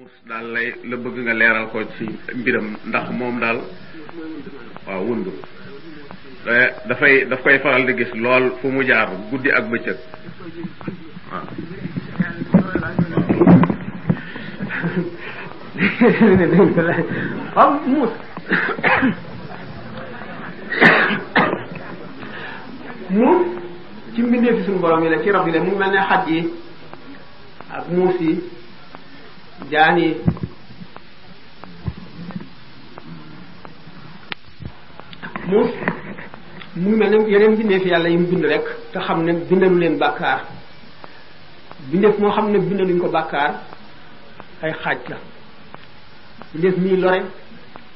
muus daal la bëgg nga leeral ko ci mbiram ndax moom daal waaw wundu daf koy faral di gis lool fu mu jaar guddi ak bëccëg waaw muus muus ci mbindee fi suñu borom yi la ci rab yi la mu mel ne xaj yi ak muus yi jaan yi muus mu ngi mel ne yeneen bindeef yàlla yi mu bind rek te xam ne bindalu leen bàkkaar bindeef moo xam ne bindaluñ ko bàkkaar ay xaaj la bindeef ñuy lore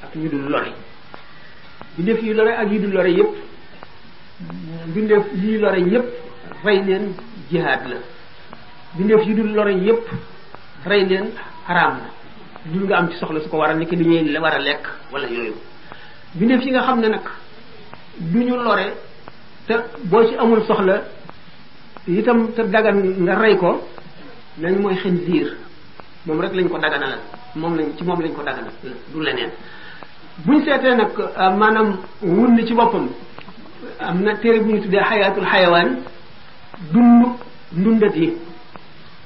ak ñu dul lore bindeef yi lore ak yi dul lore yépp bindeef yi lore yépp rey leen jihaad la bindeef yi dul lore yépp rey leen xaraam na dul nga am ci soxla su ko waral ni ki li ñuy war a lekk wala yooyu bindeef yi nga xam ne nag du ñu lore te boo ci amul soxla itam te dagan nga rey ko nañ mooy xinziir moom rek lañ ko daganalal moom lañ ko daganal du leneen buñ seetee nag maanaam wunni ci boppam am na téere bu ñu tuddee xayaatul xayawaan ndundat yi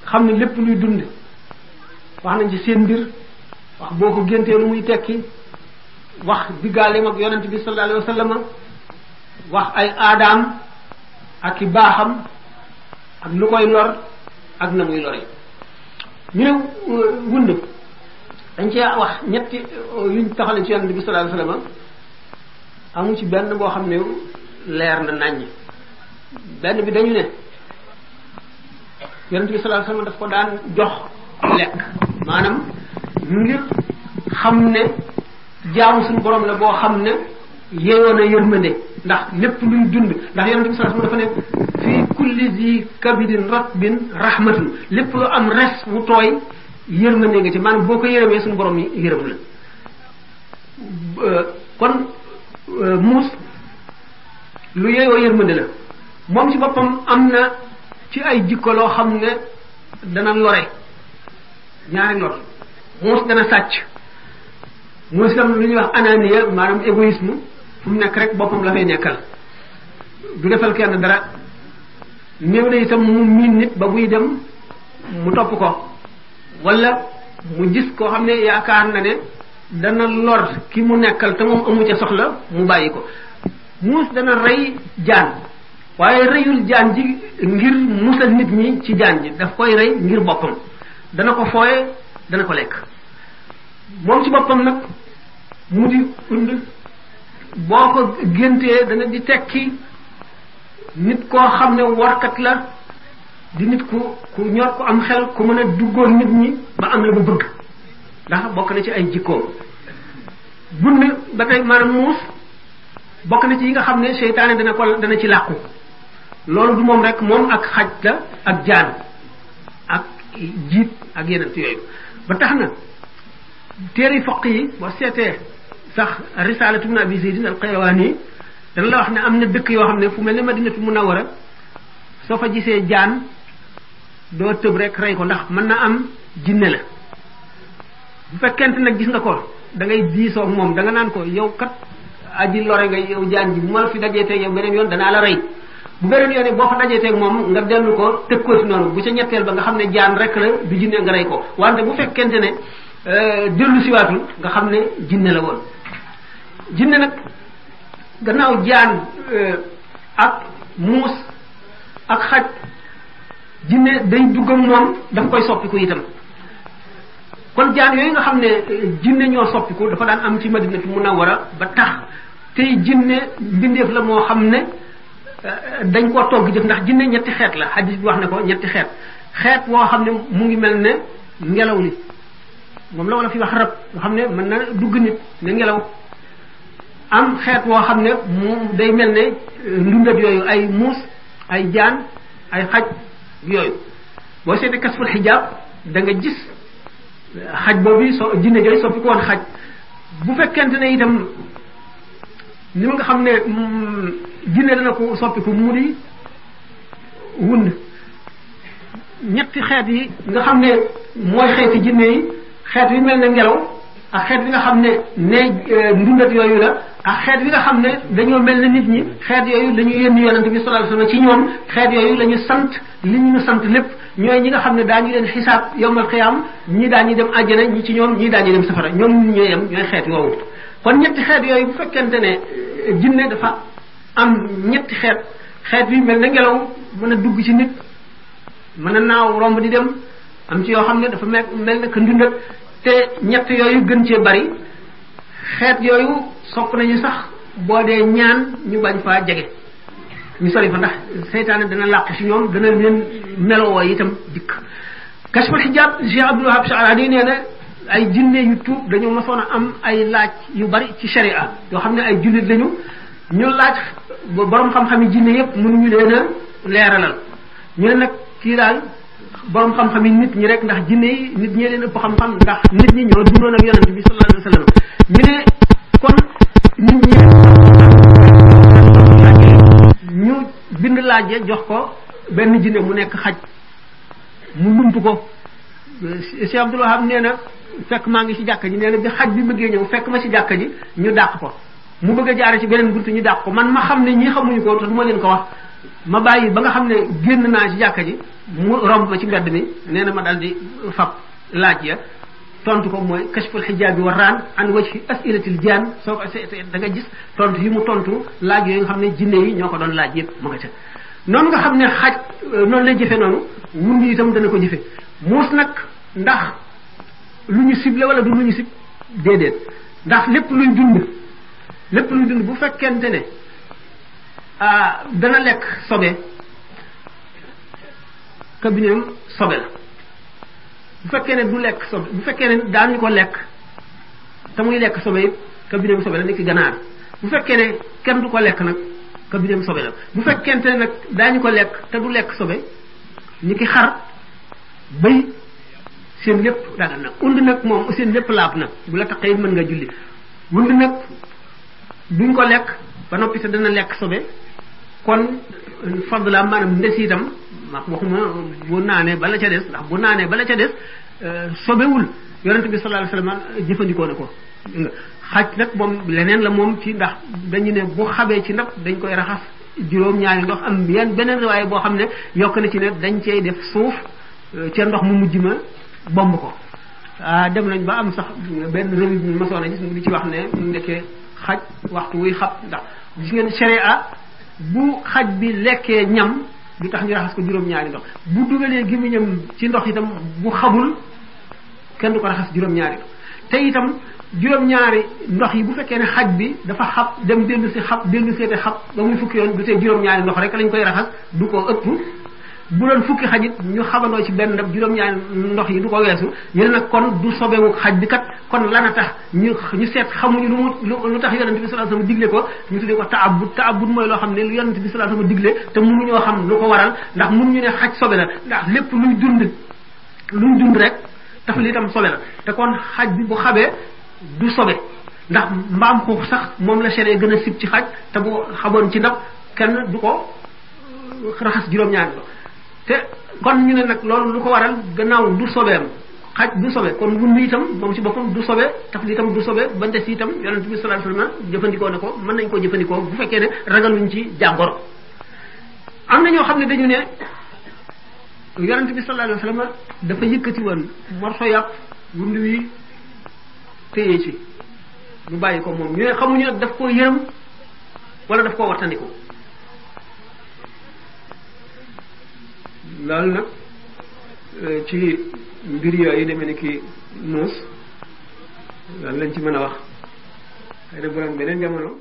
xam ne lépp luy dund wax nañ ci seen mbir wax boo ko géntee lu muy tekki wax diggaaleem ak yonent bi sallallahu alayhi wa sallam wax ay aadaam ak i baaxam ak lu koy lor ak na muy lore ñu ne wund dañ cee wax ñetti yuñ taxale ci yonent bi sallallahu alayhi wa sallam amu ci benn boo xam ne leer na naññ benn bi dañu ne yonent bi sallallahu alayhi wa sallam daf ko daan jox lekk maanaam ngir xam ne jaamu suñu borom la boo xam ne yeewoon a yërmande ndax lépp luy dund ndax yonent bi sallallahu alayhi wasallam dafa ne fii kulli zi kabidin ratbin rahmatun lépp lu am res wu tooy yërmande nga ci maanaam boo ko yërëmee suñu borom yi yërëm la kon muus lu yeeyoo yërmande la moom ci boppam am na ci ay jikko loo xam ne dana lore ñaari lor muus dana sàcc muus itam lu ñuy wax anania maanaam égoïsme fu mu nekk rek boppam la fay nekkal du defal kenn dara néew na itam mu miin nit ba buy dem mu topp ko wala mu gis koo xam ne yaakaar na ne dana lor ki mu nekkal te moom amu ca soxla mu bàyyi ko muus dana rey jaan waaye reyul jaan ji ngir musal nit ñi ci jaan ji daf koy rey ngir boppam dana ko fooye dana ko lekk moom ci boppam nag mu di und boo ko géntee dana di tekki nit koo xam ne warkat la di nit ku ñor ku am xel ku mën a duggoon nit ñi ba am la mu bëgg ndax bokk na ci ay jikkoom bund ba tey maanaam muus bokk na ci yi nga xam ne seytaane dana ci làqu loolu du moom rek moom ak xaj la ak jaan ak jiit ak yeneen yooyu ba tax na téere foq yi boo seetee sax risalatu ibn abi zaydin al qayrawani dana la wax ne am na dëkk yoo xam ne fu mel ne madinatu munawwara soo fa gisee jaan doo tëb rek rey ko ndax mën na am jinne la bu fekkente nag gis nga ko da ngay diisoo ak moom da nga naan ko yow kat aji lore nga yow jaan ji bu ma la fi dajee teeg yow beneen yoon danaa la rey bu beneen yoon boo fa dajee teeg moom nga dellu ko tëg ko ci noonu bu ca ñetteel ba nga xam ne jaan rek la du jinne nga rey ko wante bu fekkente ne dellu siwaatul nga xam ne jinne la woon jinne nag gannaaw jaan ak muus ak xaj jinne day dugg ak moom daf koy soppiku itam kon jaan yooyu nga xam ne jinne ñoo soppiku dafa daan am ci madinatu munawwara ba tax tey jinne mbindeef la moo xam ne dañ koo togg jëf ndax jinne ñetti xeet la hadis bi wax na ko ñetti xeet woo xam ne mu ngi mel ne ngelaw li moom la wala fi wax rab nga xam ne mën na dugg nit ne ngelaw am xeet woo xam ne mu day mel ne ndundat yooyu ay muus ay jaan ay xaj yooyu boo seetee kasful xijaab da nga gis xaj boobu jinne jooyu soppi ko woon xaj bu fekkente ne itam ni ma nga xam ne jinne dana ko soppi ko mu di wund ñetti xeet yi nga xam ne mooy xeeti jinne yi xeet wi mel ne ngelaw ak xeet wi nga xam ne ndundat yooyu la ak xeet wi nga xam ne dañoo mel ne nit ñi xeet yooyu la ñu yónni yonent bi sallallahu alayhi wasallam ci ñoom xeet yooyu la ñu sant li ñu sant lépp ñooy ñi nga xam ne daañu leen xisaab yawmal qiyaam ñii daañu dem àjjana ñi ci ñoom ñii daañu dem safara ñoom ñooy yem ñooy xeet woowu kon ñetti xeet yooyu bu fekkente ne jinne dafa am ñetti xeet wi mel ne ngelaw mën a dugg ci nit mën a naaw romb di dem am ci yoo xam ne dafa mel ne que ndundat te ñett yooyu gën cee bari xeet yooyu sopp nañu sax boo dee ñaan ñu bañ faa jege ñu sori fa ndax seytaane dana làq ci ñoom dana leen melowoo itam dikk kashful hijab Cheikh Abdul Wahab Sha'rani nee na ay jinne yu tuub dañoo masoon a am ay laaj yu bari ci sharia yoo xam ne ay jullit lañu ñu laaj borom xam-xam yi jinne yépp mënuñu leen a leeralal ñu ne nag kii daal borom xam-xam yi nit ñi rek ndax jinne yi nit ñee leen ëpp xam-xam ndax nit ñi ñoo dundoon ak yonent bi sallallahu alayhi wasallam ñu ne kon nit ñi ñu bind laaj jox ko benn jinne mu nekk xaj mu lump ko Cheikh Abdul Wahab nee na fekk maa ngi ci jàkka ji nee na bi xaj bi bëggee ñëw fekk ma ci jàkka ji ñu dàq ko mu bëgg a jaare ci beneen buntu ñu dàq ko man ma xam ne ñii xamuñu ko te du ma leen ko wax ma bàyyi ba nga xam ne génn naa ci jàkka ji mu romb ma ci mbedd mi nee na ma dal di fab laaj ya tontu ko mooy kashful hijaabi wa raan an wajhi as'ilatil jaan soo ko da nga gis tontu yi mu tontu laaj yooyu nga xam ne jinne yi ñoo ko doon laaj yëpp ma nga ca noonu nga xam ne xaj noonu lay jëfe noonu wund itam dana ko jëfe muus nag ndax lu ñu ciblé wala du lu ñu cib déedéet ndax lépp luy dund bu fekkente ne dana lekk sobe kabineem sobe la bu fekkee ne du lekk sobe bu fekkee ne daañu ko lekk te muy lekk sobe it kabineem sobe la ni ki ganaar bu fekkee ne kenn du ko lekk nag kabineem sobe la bu fekkente ne nag daañu ko lekk te du lekk sobe ni ki xar bëy seen lépp dagal nag und nag moom seen lépp laab na bu la taqee mën nga julli wund nag duñ ko lekk ba noppi te dana lekk sobe kon fadla maanaam ndes itam wax waxuma bu naanee bala ca des ndax bu naanee bala ca des sobewul yonent bi sallallahu alayhi wasallam jëfandikoo na ko xaj nag moom leneen la moom ci ndax dañu ne bu xabee ci ndab dañ koy raxas juróom-ñaari ndox am beneen riwaay boo xam ne yokk na ci ne dañ cey def suuf ca ndox mu mujj ma bomb ko dem nañ ba am sax benn revue bi masoon a gis mu di ci wax ne ndekkee xaj waxtu wuy xab ndax gis ngeen sharia bu xaj bi lekkee ñam du tax ñu raxas ko juróom-ñaari ndox bu dugalee gémmiñam ci ndox itam bu xabul kenn du ko raxas juróom-ñaari ndox te itam juróom-ñaari ndox yi bu fekkee ne xaj bi dafa xab dem dellu si xab dellu seete xab ba muy fukki yoon du tee juróom-ñaari ndox rek lañ koy raxas du ko ëpp bu doon fukki xajit ñu xabandoo ci benn ndab juróom-ñaari ndox yi du ko weesu yéen nag kon du sobewu xaj bi kat kon lana tax ñu seet xamuñu lu tax yonent bi sallallahu alayhi wasallam digle ko ñu tuddee ko taabud mooy loo xam ne lu yonent bi sallallahu alayhi wasallam digle te mënuñoo xam lu ko waral ndax mënuñu ne xaj sobe la ndax lépp luy dund rek tax li itam sobe la te kon xaj bi bu xabee du sobe ndax mbaam xuux sax moom la sere gën a sib ci xaj te bu xaboon ci ndab kenn du ko raxas juróom-ñaari ko te kon ñu ne nag loolu lu ko waral gannaaw du sobeem xaj du sobe kon wund itam moom ci boppam du sobe taf li itam du sobe ba ndes itam yonent bi sallallahu alayhi wasallam jëfandikoo na ko mën nañ koo jëfandikoo bu fekkee ne ragaluñ ci jàngoro am na ñoo xam ne dañu ne yonent bi sallallahu alayhi wasallam dafa yëkkati woon morso yàpp wund wi téye ci mu bàyyi ko moom ñu ne xamuñu nag daf koo yërëm wala daf koo wattandiku loolu nag ci mbir yooyu demee ni ki muus loolu lañ ci mën a wax xëy na bu doon beneen jamono